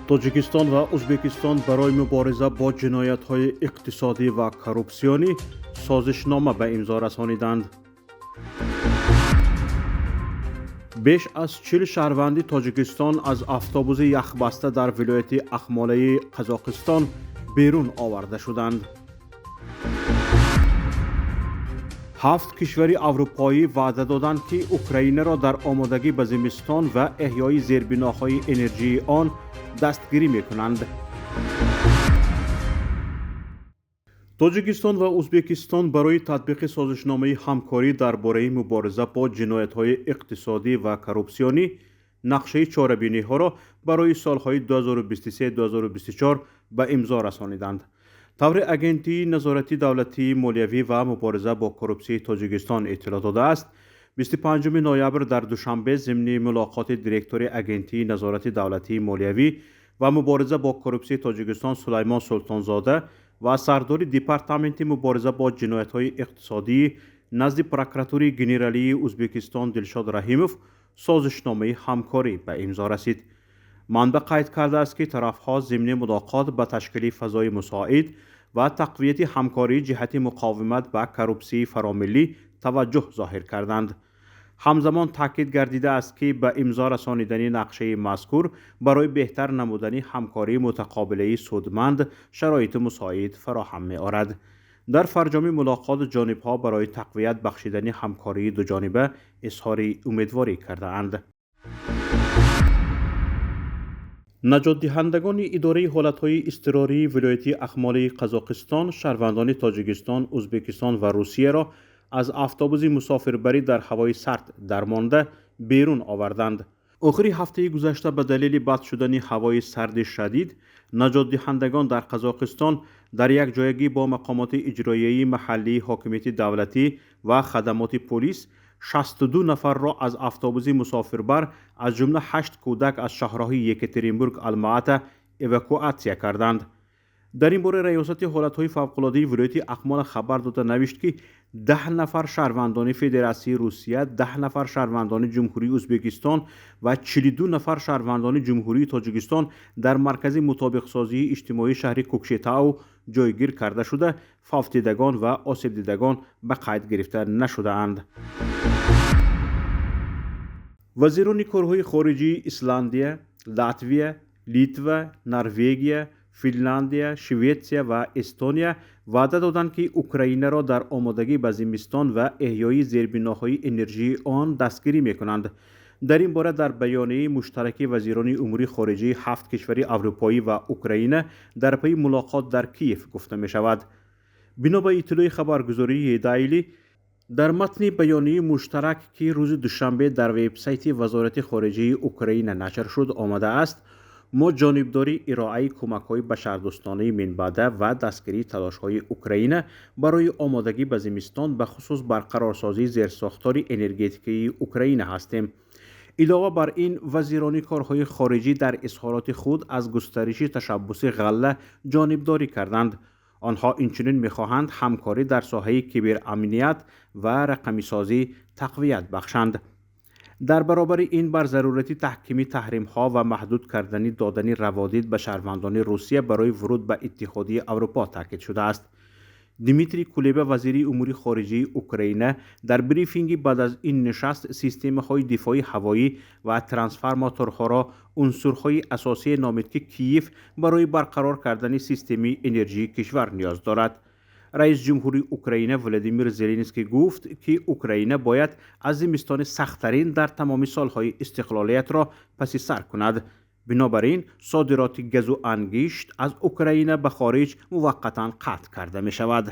Тоҷикистон ва Ӯзбекистон барои мубориза бо ҷиноятҳои иқтисодӣ ва коррупсионӣ созишнома ба имзо расониданд. Беш аз 40 шаҳрванди Тоҷикистон аз автобуси яхбаста дар вилояти Ақмолаи Қазоқистон берун оварда шуданд. Ҳафт кишвари аврупоӣ ваъда доданд, ки Украинаро дар омодагӣ ба зимистон ва эҳёи зербиноҳои энерҷии он дастгирӣ мекунанд. Тоҷикистон ва Ӯзбекистон барои татбиқи созишномаи ҳамкорӣ дар бораи мубориза бо ҷиноятҳои иқтисодӣ ва коррупсионӣ нақшаи чорабиниҳоро барои солҳои 2023-2024 ба имзо расониданд. Тавре Агентии назорати давлатии молиявӣ ва мубориза бо коррупсияи Тоҷикистон иттилоъ додааст, 25 ноябр дар Душанбе зимни мулоқоти директори Агентии назорати давлатии молиявӣ ва мубориза бо коррупсияи Тоҷикистон Сулаймон Султонзода ва сардори Департаменти мубориза бо ҷиноятҳои иқтисодӣ назди Прокуратураи генералии Ӯзбекистон Дилшод Раҳимов созишномаи ҳамкорӣ ба имзо расид. Манбаъ қайд кардааст, ки тарафҳо зимни мулоқот ба ташкили фазои мусоид ва тақвияти ҳамкорӣ ҷиҳати муқовимат ба коррупсияи фаромиллӣ таваҷҷӯҳ зоҳир карданд. Ҳамзамон таъкид гардидааст, ки ба имзо расонидани нақшаи мазкур барои беҳтар намудани ҳамкории мутақобилаи судманд шароити мусоид фароҳам меорад. Дар фарҷоми мулоқот ҷонибҳо барои тақвият бахшидани ҳамкории дуҷониба изҳори умедворӣ кардаанд. Наҷотдиҳандагони идораи ҳолатҳои изтирории вилояти Ақмолаи Қазоқистон шаҳрвандони Тоҷикистон, Ӯзбекистон ва Русияро аз автобуси мусофирбарӣ дар ҳавои сард дармонда берун оварданд. Охири ҳафтаи гузашта ба далели бад шудани ҳавои сарди шадид наҷотдиҳандагон дар Қазоқистон дар якҷоягӣ бо мақомоти иҷроияи маҳаллии ҳокимияти давлатӣ ва хадамоти полис 62 нафарро аз автобуси мусофирбар, аз ҷумла 8 кӯдак, аз шаҳрҳои Екатеринбург, Алмаата эвакуатсия карданд. Дар ин бора Раёсати ҳолатҳои фавқулодаи вилояти Ақмола хабар дода навишт, ки 10 нафар шаҳрвандони Федератсияи Русия, 10 нафар шаҳрвандони Ҷумҳурии Ӯзбекистон ва 42 нафар шаҳрвандони Ҷумҳурии Тоҷикистон дар маркази мутобиқсозии иҷтимоии шаҳри Кӯкшетау ҷойгир карда шуда, фавтидагон ва осебдидагон ба қайд гирифта нашудаанд. Вазирони корҳои хориҷии Исландия, Латвия, Литва, Норвегия, Финляндия, Шветсия ва Эстония ваъда доданд, ки Украинаро дар омодагӣ ба зимистон ва эҳёи зербиноҳои энержии он дастгирӣ мекунанд. Дар ин бора дар баёнияи муштараки вазирони умури хориҷии ҳафт кишвари аврупоӣ ва Украина дар пайи мулоқот дар Киев гуфта мешавад. Бино ба иттилои хабаргузории Дайли, дар матни баёнияи муштарак, ки рӯзи душанбе дар вебсайти Вазорати хориҷаи Украина нашр шуд, омадааст: мо ҷонибдори ироаи кӯмакҳои башардӯстонаи минбаъда ва дастгирии талошҳои Украина барои омодагӣ ба зимистон, бахусус барқарорсозии зерсохтори энергетикии Украина ҳастем. Илова бар ин, вазирони корҳои хориҷӣ дар изҳороти худ аз густариши ташаббуси ғалла ҷонибдорӣ карданд. Онҳо инчунин мехоҳанд ҳамкорӣ дар соҳаи киберамният ва рақамисозӣ тақвият бахшанд. Дар баробари ин бар зарурати таҳкими таҳримҳо ва маҳдуд кардани додани раводид ба шаҳрвандони Русия барои вуруд ба Иттиҳодияи Аврупо таъкид шудааст. Дмитрий Кулеба, вазири умури хориҷии Украина, дар брифинги баъд аз ин нишаст системаҳои дифои ҳавоӣ ва трансформаторҳоро унсурҳои асосие номид, ки Киев барои барқарор кардани системаи энержии кишвар ниёз дорад. Раис ҷумҳури Украина Владимир Зеленский гуфт, ки Украина бояд аз зимистони сахттарин дар тамоми солҳои истиқлолиятро паси сар кунад. Бинобар ин содироти газу ангишт аз Украина ба хориҷ муваққатан қатъ карда мешавад.